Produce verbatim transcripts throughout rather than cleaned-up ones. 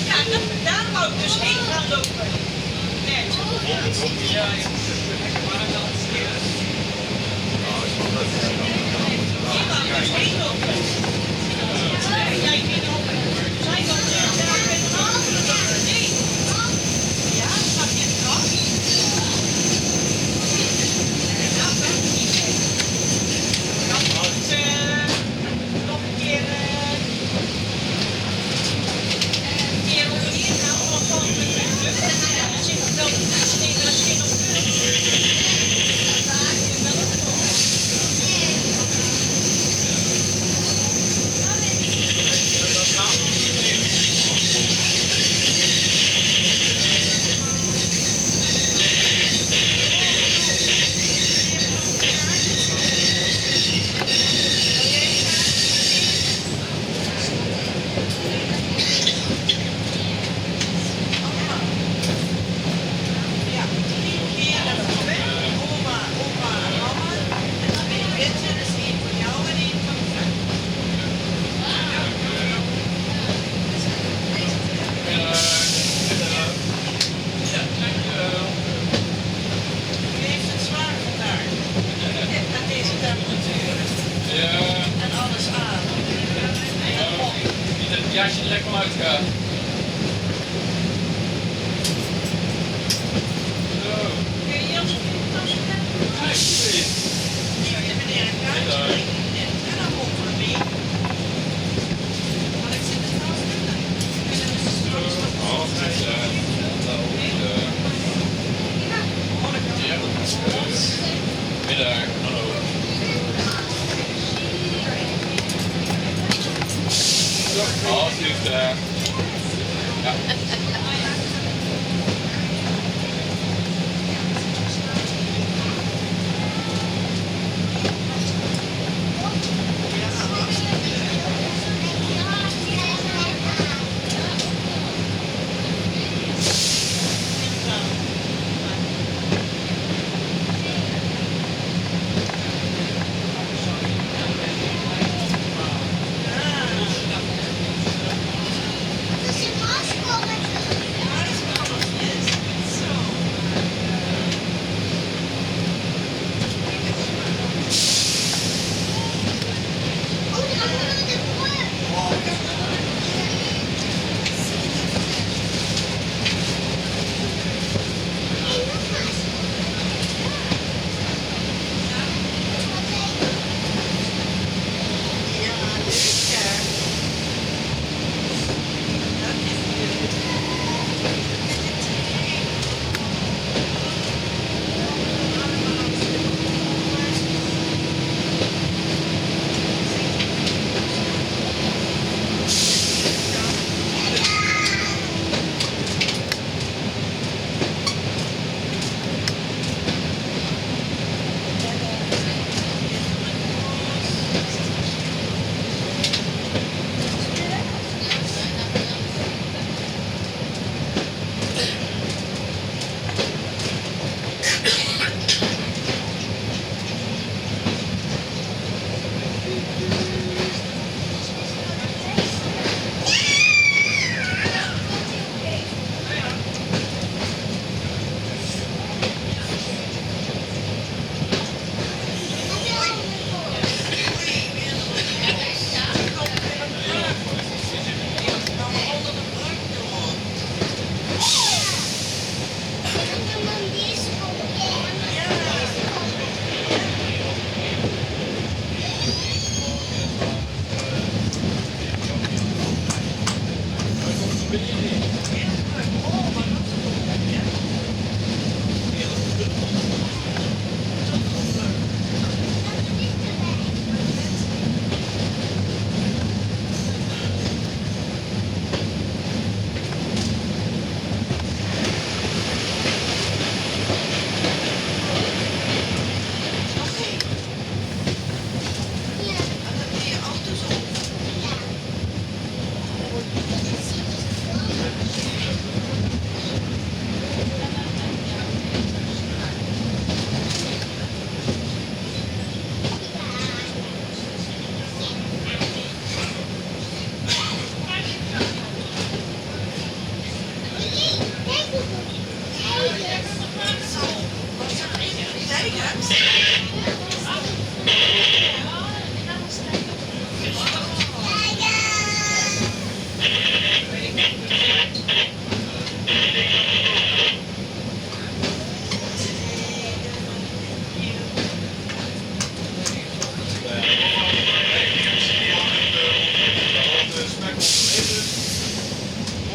Ja, dat, daar wou ik dus heen gaan lopen. Net. U heeft het zwaar vandaag. Met deze temperaturen. Ja. En alles aan. Ja. Niet dat het jasje lekker uitgaat. Zo. Kun je hier alsjeblieft een tasje hebben? Alsjeblieft. Hier, meneer, een kaartje. En dan mogen we mee. Middag, hallo. Alsjeblieft, eh. Ja.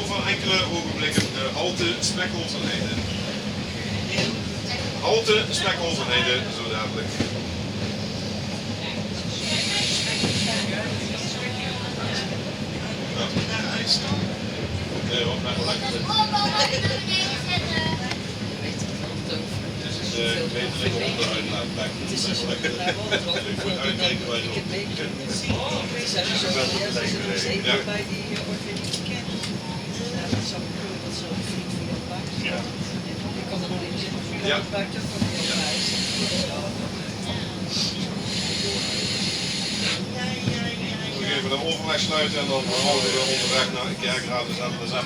Over enkele ogenblikken de halte Spekkelzerheide. Halte Spekkelzerheide, zo dadelijk. Ja, nice. Oké, wat lekker. Dit is, eh, ik weet dat ik op de uitlaat plek moet. Ik moet uitkijken waar je op kunt. Ja. Ja. Nog even de overweg sluiten en dan vervolgen we onderweg naar Kerkrade, dus hebben we de zes.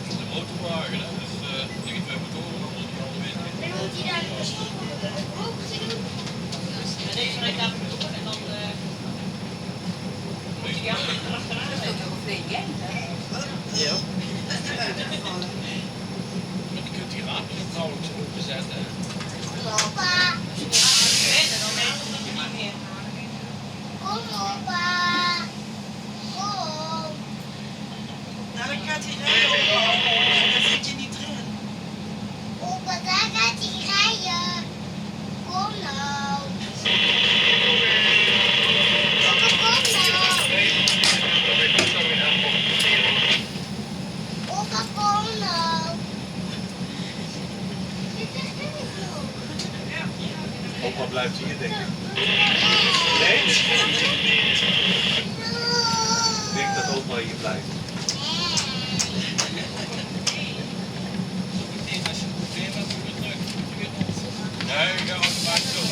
De motorwagen, hè? Dus, eh, tegen twee motoren, dan moet je al weten. Deze rijdt daar door en dan, eh, moet je die andere achteraan rijden. Ja. Je kunt die raampjes trouwens openzetten, hè. Papa. Als je die raampjes openzetten, dan weet je dat het niet meer. Kom, papa. Kom. Nou, dan gaat hij rijden. Dan zit je niet erin. Opa, daar gaat hij rijden. Kom nou. Opa, kom nou. Opa, kom nou. Opa blijft hier, denk ik. Nee? Ik denk dat opa hier blijft. Nee, ik ga automatisch op.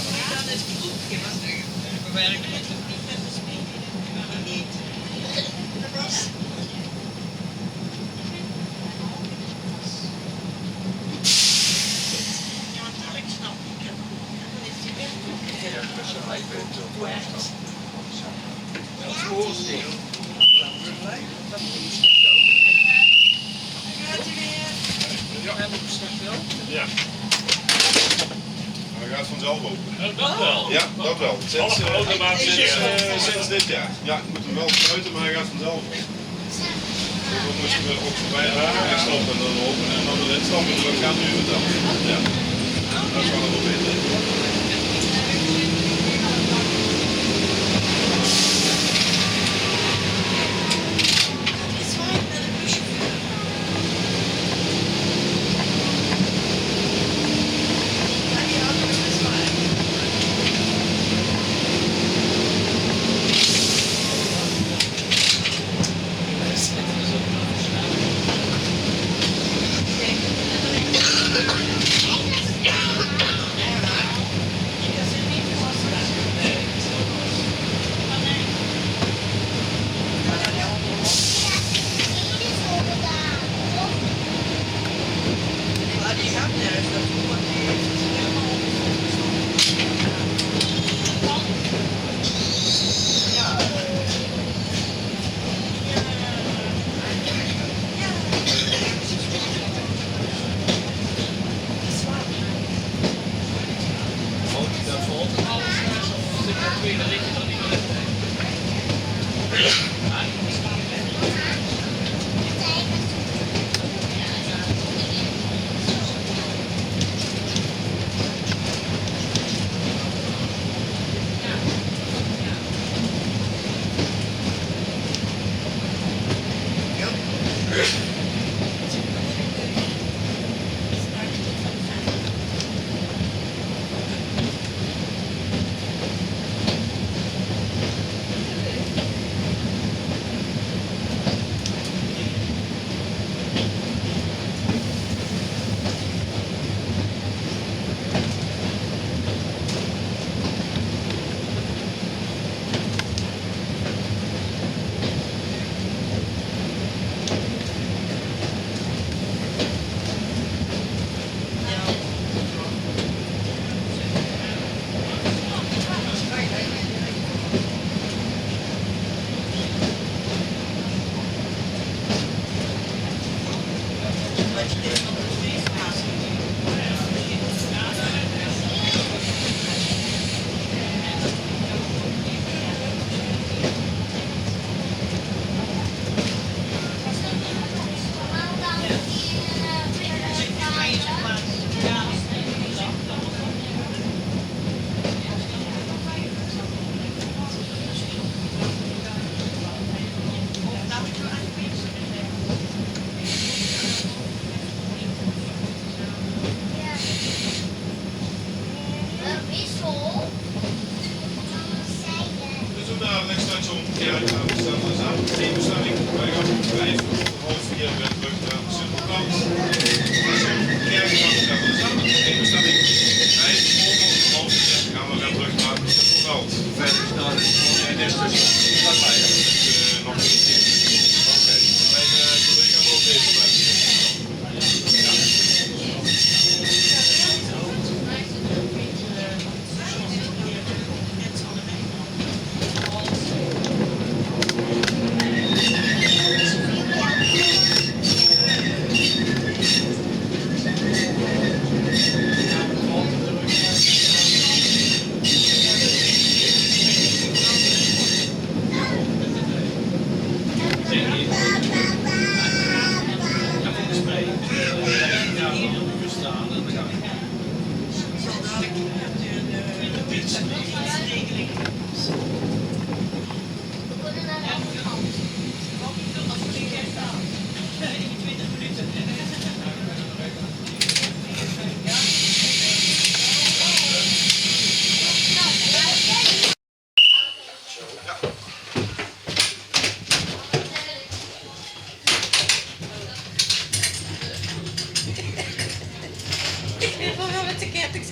Ja. Hij gaat vanzelf open. Ja, dat wel. Ja, dat wel. Sinds, eh, sinds dit jaar. Ja, ik moet hem wel sluiten, maar hij gaat vanzelf open. Dan moeten we ook voorbij de wegstappen en dan open en dan erin stappen. Dus dat gaat nu vertellen. Ja. Dat is wel nog beter. Half veer weer terug nao Simpelveld. Kerkveld, ja, we staan op de bestemming. Vijf over half veer gaan we weer terug nao Simpelveld. Veilig staan. Ja, dit is dus, eh, nog niet. Oké. Mijn, eh, collega wil deze mensen. Ja.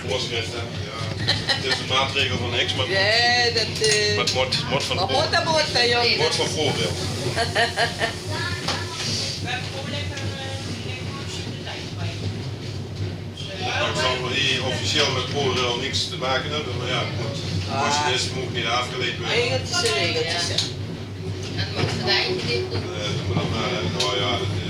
Voorschriften, ja. Het is een maatregel van niks, maar het moet, eh, maar het moet, moet van pro-, moet van ProRail. Nou, ik zal hier officieel met ProRail niks te maken hebben, maar ja, het moet, machinisten mogen niet afgeleid worden. Regeltjes, regeltjes, ja. En wat verdien je dit? Eh, dat moet dan maar, eh, nou ja, dat, eh.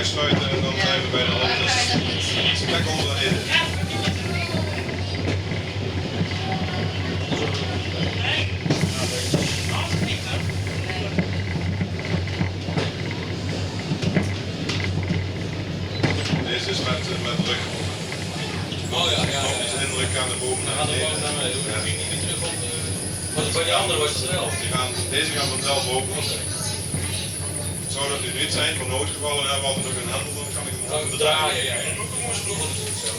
Sluiten en dan zijn we bij de hoofdrestaurant. Spek onder eten. Deze is met, met druk. Oh ja, ja, ja. Komt de indruk aan de boven. Ja, de boven naar beneden. Ja. Die gaan, deze gaan vanzelf open. Zou dat nu niet zijn, voor noodgevallen, hè, want er nog een handel, dan kan ik hem ook bedraaien. Ja, ja, ja. Ja,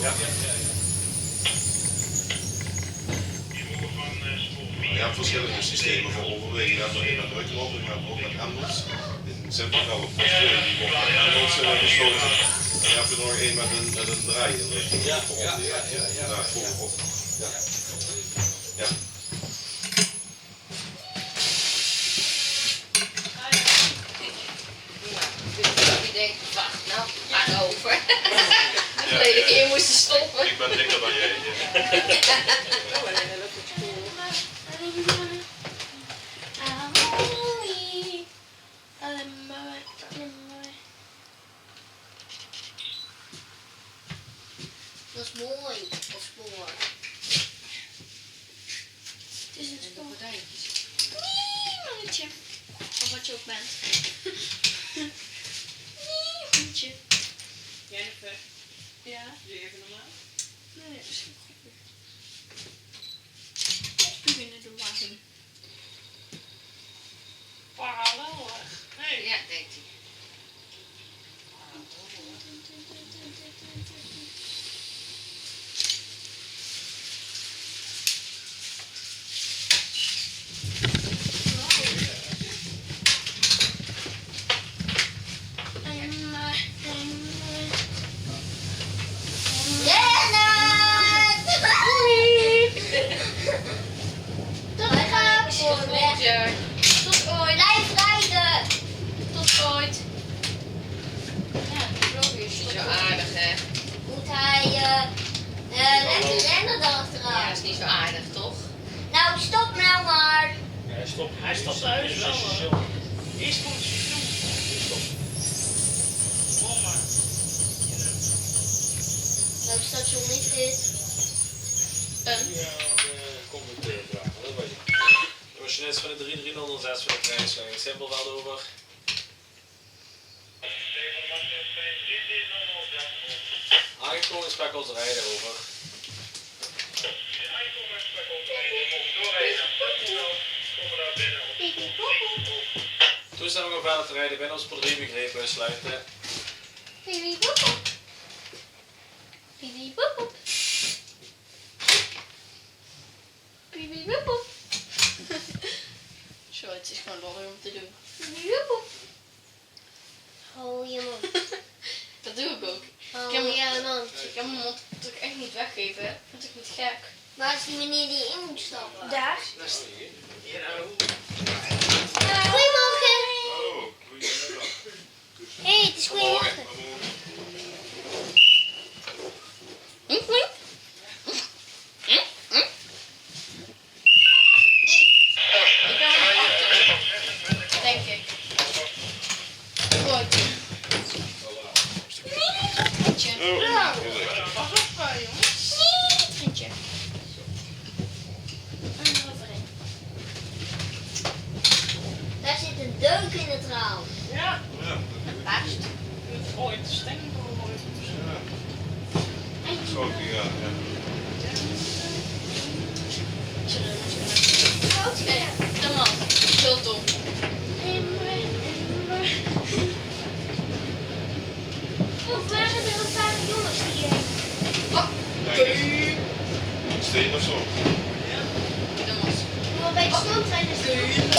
ja, ja. Je hebt verschillende systemen voor overweging. Je hebt er een met druklopen, maar ook met hendels. In Sint-Pieter op Postje, die wordt met hendels, eh, gesloten. En je hebt er nog een met een, met een draai in de, ja, ja, ja, ja, ja. Inderdaad, voor op. Ja. Ja. Dus ik denk, wacht, nou, gaat over. Ja, dat we hier moesten stoppen. Ik ben dikker dan jij. Ja. Dat is mooi, dat is mooi. Het is een spoor. Nee, mannetje. Of wat je ook bent. Nee, mannetje. Jennifer. Ja? Doe even normaal. Nee, dat is geen goed. Spuug in de wagen. Parallel, hè? Nee. Ja, denkt hij. Lennart! Doei! Tot gauw. Tot ooit. Blijf rijden. Tot ooit. Ja, die vloog is niet zo aardig, hè? Moet hij, eh, eh, lekker rennen dan achteraan? Ja, is niet zo aardig, toch? Nou, stop nou maar. Ja, hij stopt. Hij stopt thuis wel, hoor. Eerst komt het seizoen. Kom maar. Welk station is dit? Een. Ja, eh, kom ik, eh, vragen. Dat weet ik niet. Als je net van de drie drie nul nul zes van de prijs zijn. Simpel wel over. Aangekomen is Pekkelderij, over. Toestemming om verder te rijden binnen ons spoor drie begrepen, sluiten. Piep, piep, boep, boep. Piep, piep, boep, boep. Piep, piep, boep, boep. Zo, het is gewoon lollig om te doen. Piep, piep, boep, boep. Hou je mond. Dat doe ik ook. Hou je mond. Ik heb mijn mond toch echt niet weggeven. Vind ik niet gek. Waar is die meneer die in moet stappen? Daar. Goedemorgen. Hé, het is goedemorgen. Hm, hm? Hm, hm? Ik ben aan de achter, denk ik. Goed. Niet, vriendje. Ja. Pas op, eh, jongens. Niet, vriendje. Een andere erin. Daar zit een deuk in het raam. Ja. Ja. Een pest. Een ooit stengel ooit. Ja. Zo, ja, ja. Oké, kom op. Schuld op. Of waren er een paar jongens die, eh, oh, kijk eens. Een steen of zo. Ja. Kom maar bij de stoomtrein is het.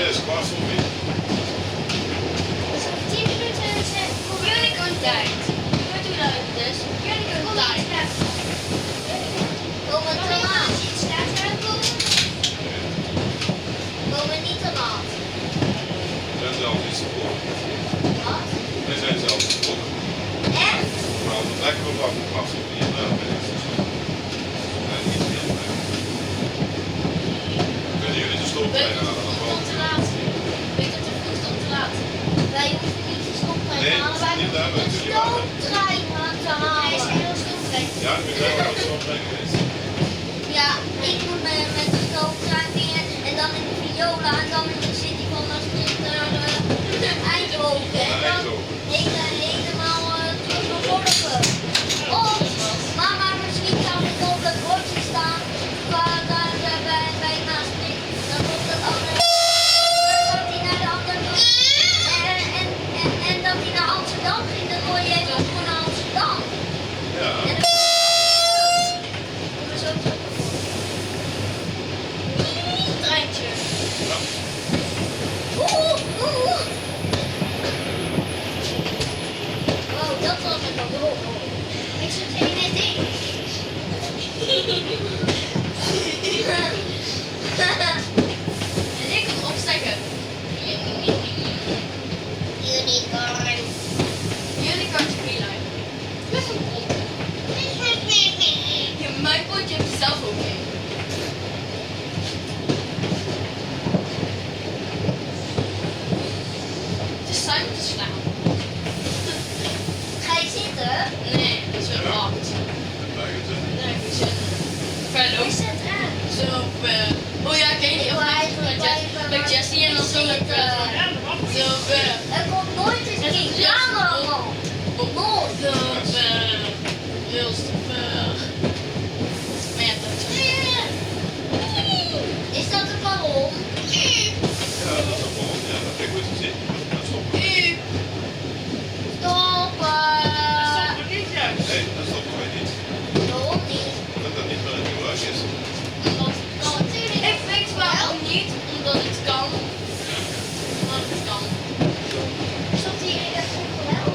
Is pas op. Tien minuten, eh, Unicorn tijd. Wat doen we dus? Unicorn tijd. Komen we te laat? Komen we niet te laat? We zijn zelf iets te vroeg. Wat? We zijn zelf te vroeg. Echt? Maar als het lekker wordt afgepast, dan ben je er. Kunnen jullie de stoomtrein halen? Komt te laat. Weet dat de vloer komt te laat. Wij hoeven niet de stoomtrein te halen. Wij moeten de stoomtrein gaan te halen. Hij is heel stoomtrein. Ja, ik ben wel op de stoomtrein geweest. Ja, ik moet met, met de stoomtrein weer en dan in de Viola en dan in de City van Maastricht naar, eh, Eindhoven. En dan hele-, helemaal, eh, terug naar Gorinchem. Of mama, misschien kan ik op het bordje staan, waar, daar, daar bij, bij Maastricht. Dan komt dat andere, dat hij naar de andere kant. En, en, en, en dat hij naar Amsterdam ging, dan kon je even gewoon naar Amsterdam. Ja. En dan Treintje. Oeh, oeh, oeh. Wow, dat was een cadeau. Ik zit in het ding. En ik kan opsteken. Unicorn. Unicorn is heel leuk. Met een pop. Je, mijn potje heb je zelf ook mee. Het is saai om te slaan. Ga je zitten? Nee, dat is wel hard. Nee, ik zit er. Verder ook. Is het aan? Zo, eh, Oh ja, ik weet niet of ik bij, bij Jessie en dan zo met, eh, zo, eh, er komt nooit eens een reclame van. Nooit. Zo, eh, Reels, eh, maar ja, dat is dat een ballon? Ja, dat is een ballon. Ja, dat heb ik ooit gezien. Dat is toch Stoppen! Nee, dat stoppen wij niet. Waarom niet? Omdat dat niet meer in gebruik is. Omdat het kan. Ik weet waarom niet, omdat het kan. Omdat het kan. Stopt hij in de groep wel?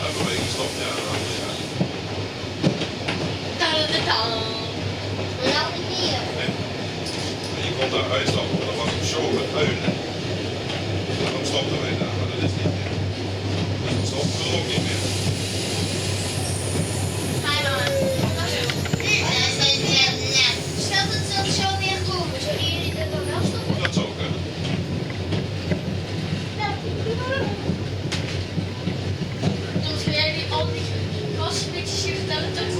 Ja, vanwege stop, ja, dan, ja. Ta-da-da-da. Maar nou niet meer. Nee. Maar je kon daar uitstappen, want er was een show met uilen. Daarom stopten wij daar, maar dat is niet meer. Dus we stoppen er ook niet meer. Stel dat ze zo weer komen, zullen jullie er dan wel stoppen? Dat zou kunnen. Soms ga jij die al die kastjes hier vertellen, toch?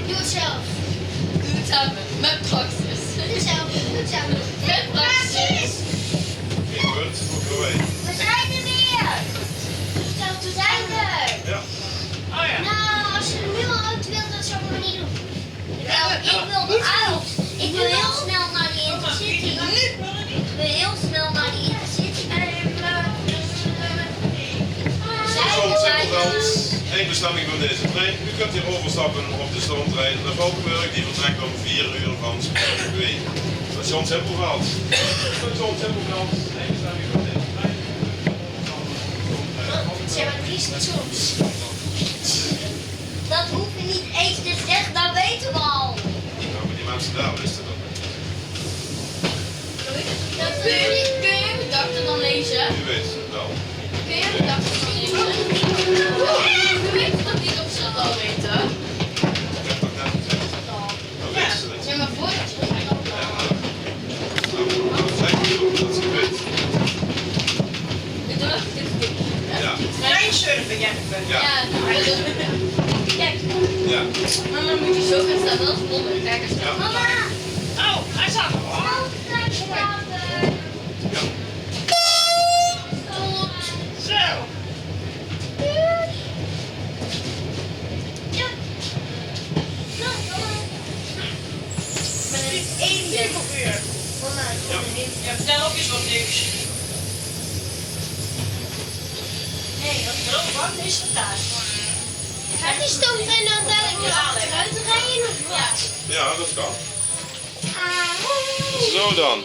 Doe het zelf. Doe het samen. Met Praxis. Doe het zelf. Doe het zelf. Met Praxis. We zijn er weer. We zijn er. Ja. Oh ja. Nou, als je er nu al uit wilt, dat zou ik maar niet doen. Ik wil, ik wil eruit. Ik wil heel snel naar die Intercity. Ik wil heel snel naar die Intercity. Station Simpelveld, eindbestemming van deze trein. U kunt hier overstappen op de stoomtrein naar Valkeberg, die vertrekt om vier uur van Spoor twee. Station Simpelveld. Station Simpelveld, eindbestemming van deze trein. U kunt hier overstappen op de stoomtrein. Ze hebben drie stations. Dat hoef je niet eens te zeggen, dat weten we al. Ja, maar die mensen daar wisten dat niet. Kun je, kun je mijn gedachten dan lezen? Die weten het wel. Kun je mijn gedachten dan lezen? Je weet toch niet of ze het al weten? Ik heb toch net gezegd. Ja, maar voordat je het al... Ja. Zeg maar zo, dat ze het weten. Ja. Fijnsurfen, ja. Ja. Kijk. Ja. Mama, moet je zo gaan staan, dat is modder. Kijk eens. Ja. Mama! Oh, hij staat er al. Ja. Zo. Eén cirkelvuur. Ja, vertel ook eens wat nieuws. Nee, dat is wel wat is er thuis. Gaat die stoomtrein dan dadelijk weer achteruit rijden of wat? Ja, dat kan. Zo dan.